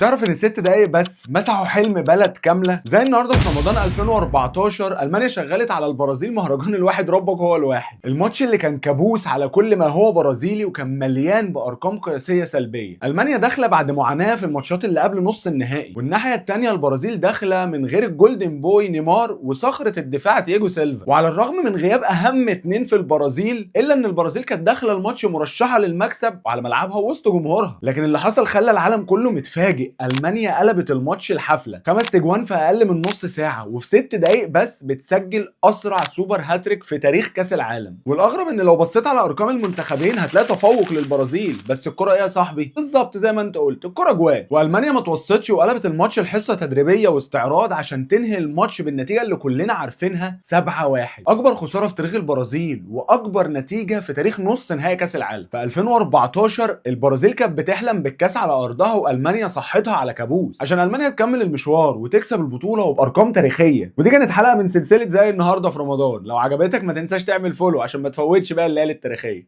تعرف ان 6 دقايق بس مسحوا حلم بلد كاملة؟ زي النهارده في رمضان 2014 المانيا شغلت على البرازيل مهرجان الواحد ربك هو الواحد. الماتش اللي كان كابوس على كل ما هو برازيلي وكان مليان بارقام قياسية سلبية. المانيا داخله بعد معاناة في الماتشات اللي قبل نص النهائي، والناحية الثانية البرازيل داخله من غير الجولدن بوي نيمار وصخره الدفاع تييجو سيلفا. وعلى الرغم من غياب اهم اتنين في البرازيل، الا ان البرازيل كانت داخله الماتش مرشحة للمكسب وعلى ملعبها وسط جمهورها. لكن اللي حصل خلى العالم كله متفاجئ. المانيا قلبت الماتش الحفلة، 5 تجوان في اقل من نص ساعة، وفي 6 دقايق بس بتسجل اسرع super hat-trick في تاريخ كاس العالم. والاغرب ان لو بصيت على ارقام المنتخبين هتلاقي تفوق للبرازيل، بس الكره ايه يا صاحبي؟ بالظبط زي ما انت قلت، الكره جوان. والمانيا ما توسطش وقلبت الماتش الحصة تدريبية واستعراض عشان تنهي الماتش بالنتيجة اللي كلنا عارفينها 7-1. اكبر خسارة في تاريخ البرازيل واكبر نتيجة في تاريخ نص نهائي كاس العالم. في 2014 البرازيل كانت بتحلم بالكاس على ارضها، والمانيا صحتها على كابوس عشان المانيا تكمل المشوار وتكسب البطولة وبارقام تاريخية. ودي كانت حلقة من سلسلة زي النهارده في رمضان. لو عجبتك ما تنساش تعمل follow عشان ما تفوتش بقى الليالي التاريخية.